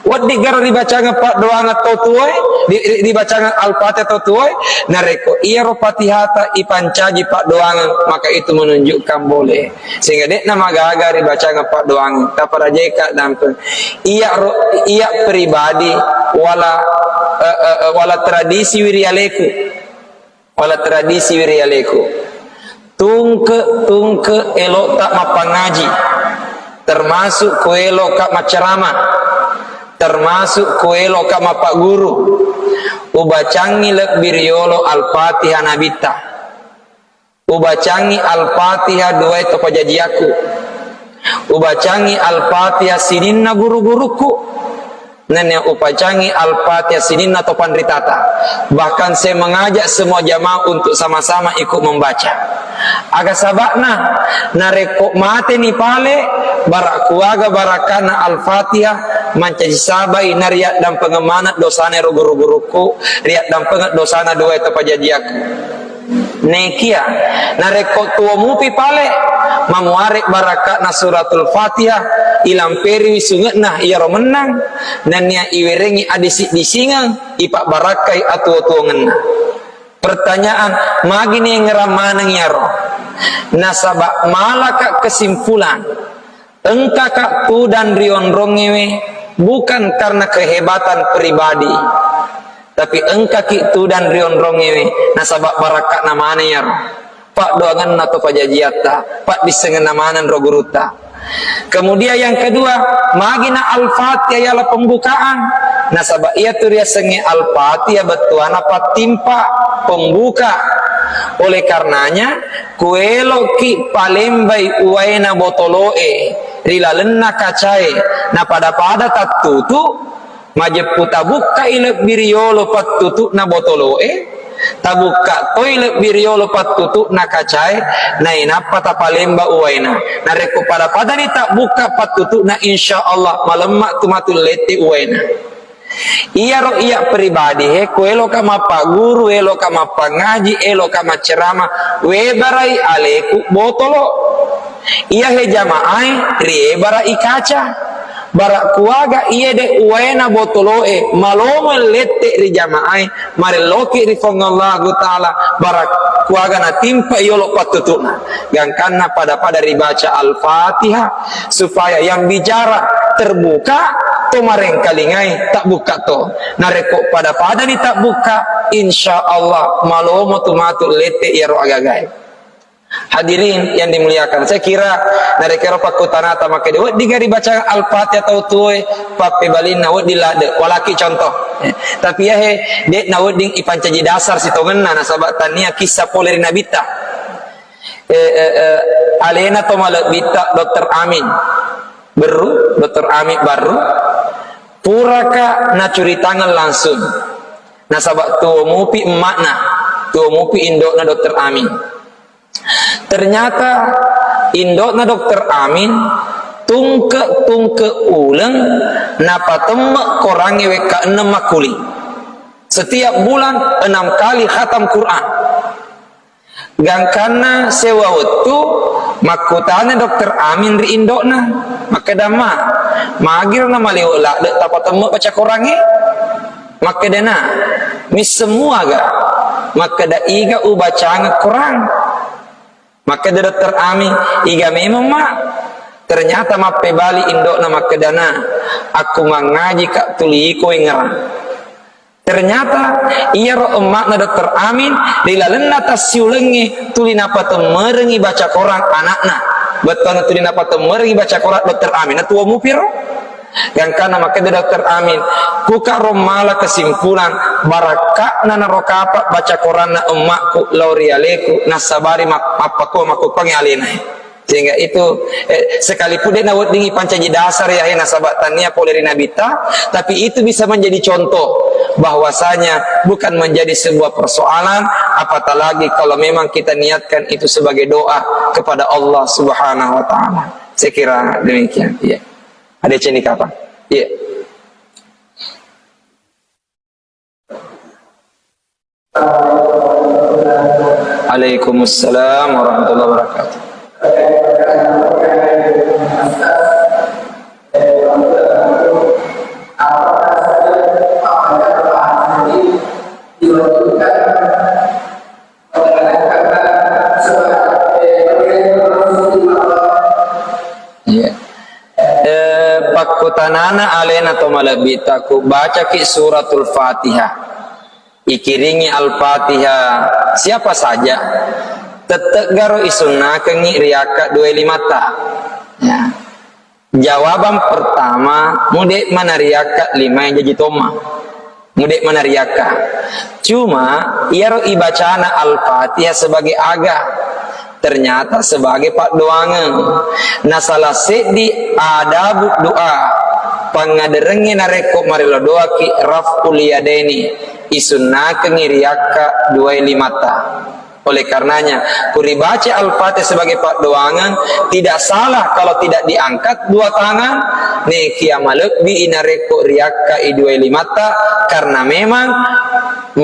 Weddiggaro ribacangeng paddoangeng to tuoe, ri-, ri-, ribacangeng Al-Fatihah to tuoe, narekko iyaro Fatihata ipancaji paddoangeng, maka itu menunjukkan boleh. Sehingga de'na magaga ribacangeng paddoangeng, taparajai kaddampeng. Iya ro-, iya pribadi wala, eh, eh, eh, wala tradisi wirialeku. Wala tradisi wirialeku. Tungke-tungke elo'ta mappangaji, termasuk ku elo'ka maccarama, termasuk ku elo'ka mappaguru. Ubacangi lebbi riolo Al-Fatihah Nabitta. Ubacangi Al-Fatihah duae to pajajiakku. Ubacangi Al-Fatihah sininna guru-gurukku. Nennia upacangi Al-Fatihah sininna to panritata. Bahkan saya mengajak semua jamaah untuk sama-sama ikut membaca. Aga saba'na, narekko mateni pale, bara kuaga barakana Al-Fatihah, mancaji sabai na riaddampengeng maneng dosana ro guru-gurukku, riaddampengeng dosana duae to pajajiakku. Nekia, narekko tuo mupi pale, mamuare baraka'na suratul Fatihah, ilamperiwi sunge'na iyaro mennang, nennia iwerengi adisi-disingeng, ipabbarakkai atuo-tuongenna. Pertanyaan, magi nengngerang maneng iyaro? Nasaba malaka kesimpulan, engkaka tudang rionrongngewe bukan karena kehebatan pribadi, tapi engkaki tudang rionrongngewe nasaba baraka'na maneng iyaro. paddoangenna to pajajiatta, paddissengenna maneng ro gurutta. Kemudian yang kedua, magina Al-Fatihah ialah pembukaan. Nasaba iyatu riasengnge Al-Fatihah bettuanna pattimpa, pembuka. Oleh karenanya, kueloki palembai uwaena botoloe ri lalenna kacae, napada-pada tattutu, majeppu tabukkai lebbi riolo pattutu'na botoloe, tabukka toi lebbi riolo pattutu'na kacae, nainappa tapalemba uwaena. Narekko pada-padani tabbukka pattutu'na, insya Allah malemma tu matu lette uwaena. Iyaro iya pribadi he, ku eloka mappaguru, eloka mappangaji, eloka maccerama, webarai aleku botolo. Iyahe jamaae riebara i kaca. Bara kuaga iye de uwaena botoloe malomo lette ri jamaae, marelloki ri Puang Allahu Ta'ala, bara kuaga natimpa yolo pattutu'na. Gangkanna pada-pada ribaca Al-Fatihah, supaya yang bicara terbuka, to marengkalingai tabbukka to. Narekko pada-padani tabbukka, insya Allah malomo tu matu lette iyaro agagae. Hadirin yang dimuliakan, saya kira narekero pakkutanata makkeda wedding ribaca Al-Fatihah tau tuoe, pappebalinna wedding ladde, walaki contoh. Eh, tapi yahe, de nawedding ipancaji dasar sitongenna, nasaba tania kissa pole ri Nabitta. Eh, eh, eh, alena to malebbitta Dokter Amin Berru, Dokter Amin Barru, puraka nacuritangeng langsung. Nasaba tuo mupi emmakna, tuo mupi indokna Dokter Amin. Ternyata indokna Dokter Amin tungke-tungke uleng napatemme korangnge wekka ennem makkuli. Setiap bulan enam kali khatam Quran. Gangkanna sewa wettu, makkutana Dokter Amin ri indokna, makkeda, "Ma, magiro na maliwe ladde tapatemme baca korangnge?" Makkedana, "Misseng muaga?" Makkeda, "Iga ubacangeng korang." Makkeda Dokter Amin, "Iga memeng, Ma?" Ternyata mappebali indokna makkedana, "Akku mangaji ka tuli iko wengngerang." Ternyata iyaro emmakna Dokter Amin ri lalenna tassiulengnge tuli napatemmerengngi baca korang anakna. Bettuanna tuli napatemmerengngi baca korang Dokter Amin, natuo mupiro. Gangkanna makkeda Dokter Amin, "Kukaro mala kesimpulan, barakka'na naro kapa baca koranna emmakku lao ri aleku, nassabari mak-, mappakko makkukkuangngi alena." Sehingga itu, eh, sekalipun de naweddingi pancaji dasar ya, eh, nasaba tania pole ri Nabitta, tapi itu bisa menjadi contoh bahwasanya bukan menjadi sebuah persoalan, apatah lagi kalau memang kita niatkan itu sebagai doa kepada Allah Subhanahu wa Ta'ala. Saya kira demikian. Iya. Ada ceni kapan? Iya. Waalaikumsalam warahmatullahi wabarakatuh. Iya. Eh, pakkutanana alena to malebbitta, ku bacaki suratul Fatihah, ikiringi Al-Fatihah siapa saja, tetteggaro isunnakengngi riakka dua limatta. Ya. Jawaban pertama, mude mana riakka lima yang jaji tomma. Mude mana riakka. Cuma, iyaro ibacana Al-Fatihah sebagai aga, ternyata sebagai paddoangeng. Nah, salah seddi adabu doa, pangaderengnge narekko marelo doaki, raf'ul yadaini, isunnakengngi riakka duai limatta. Oleh karenanya, ku ribaca Al-Fatihah sebagai paddoangeng, tidak salah kalau tidak diangkat dua tangan, nekia malebbi inarekko riakka i dua limatta, karena memang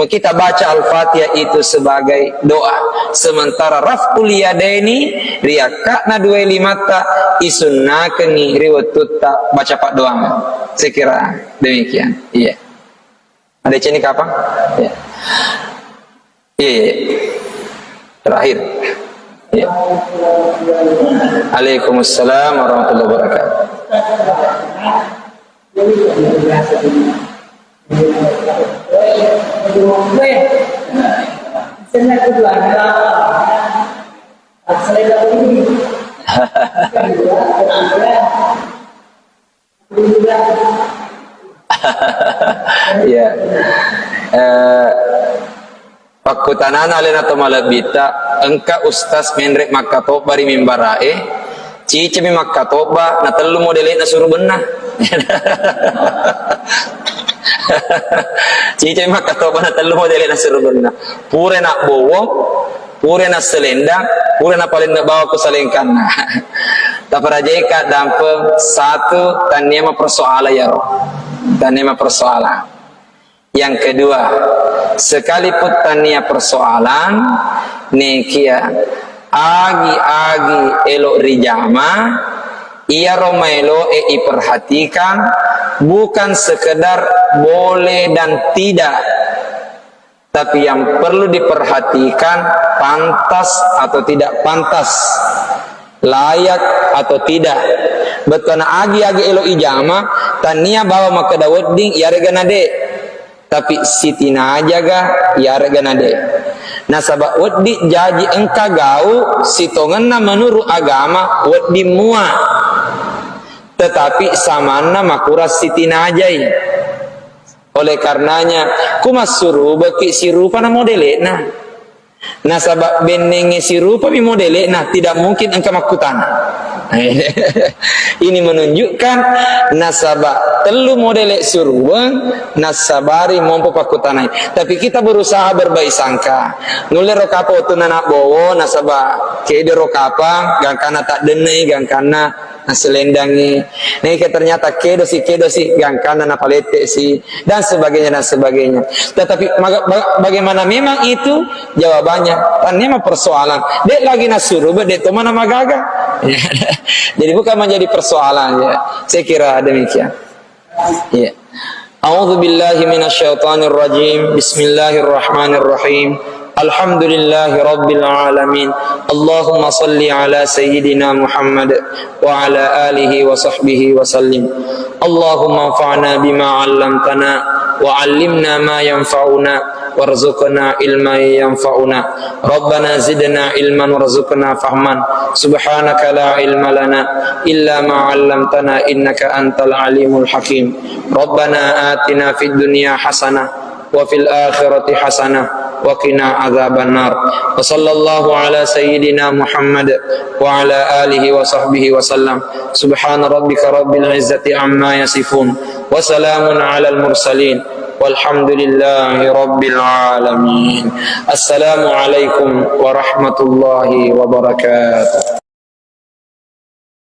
kita baca Al-Fatihah itu sebagai doa. Sementara raf'ul yadaini riakkana dua limatta isunnakengi ri wettutta baca paddoangeng. Saya kira demikian. Iya. Ada ceni kapan? Iya. Iya, iya. Terakhir. Iya. Waalaikumsalam warahmatullahi wabarakatuh. Ya. Eh, pakkutanana alena to malebbitta, engka ustaz menre makkatobba ri mimbarae, cicemi makkatobba na tellu modele'na surubenna. Cicemi makkatobba na tellu modele'na surubenna. Pura nabbowo, pura nasselendang, pura napalenne bawa ku salengkanna. Taparajaika dampeng satu, tannia mapersoala yaro. Tannia mapersoala. Yang kedua, sekalipun tannia persoalan, nekia agi-agi elo rijama, iyaro maeloe iperhatikan bukan sekedar boleh dan tidak, tapi yang perlu diperhatikan pantas atau tidak pantas, layak atau tidak. Bettuanna agi-agi elo ijama, tannia bawa makkeda wedding iyarega nade, tapi sitinajaga iyarega nade. Nasaba wedding jaji engka gau sitongenna menurut agama wedding mua, tetapi samanna makurang sitinajai. Oleh karenanya, ku massurubeki sirupa na modele'na. Nasaba bennengnge sirupami modele'na, tidak mungkin engka makkutana. Ini menunjukkan nasaba tellu modele surubeng, nasabari mompo pakkutanai. Tapi kita berusaha berbaik sangka. Nulle ro kapang wettunna nabbowo, nasaba kedero kapang, gangkanna taddennei, gangkanna naselendangi. Neke ternyata kedosi, kedosi, gangkanna napalette si, dan sebagainya, dan sebagainya. Tetapi maga-, ba-, bagaimana memang itu jawabannya? Tannia persoalan. Dek lagi nasuru, be, dek tomana magaga. Jadi bukan menjadi persoalan, ya. Saya kira demikian. Ya. أعوذ بالله من الشيطان الرجيم. بسم الله الرحمن الرحيم. الحمد لله رب العالمين. اللهم صل على سيدنا محمد وعلى آله وصحبه وسلم. اللهم انفعنا بما علمتنا وعلمنا ما ينفعنا وارزقنا علما ينفعنا. ربنا زدنا علما وارزقنا فهما. سبحانك لا علم لنا إلا ما علمتنا إنك أنت العليم الحكيم. ربنا آتنا في الدنيا حسنة وفي الآخرة حسنة وقنا عذاب النار. وصلى الله على سيدنا محمد وعلى آله وصحبه وسلم. سبحان ربك رب العزة عما يصفون. وسلام على المرسلين. والحمد لله رب العالمين. السلام عليكم ورحمة الله وبركاته.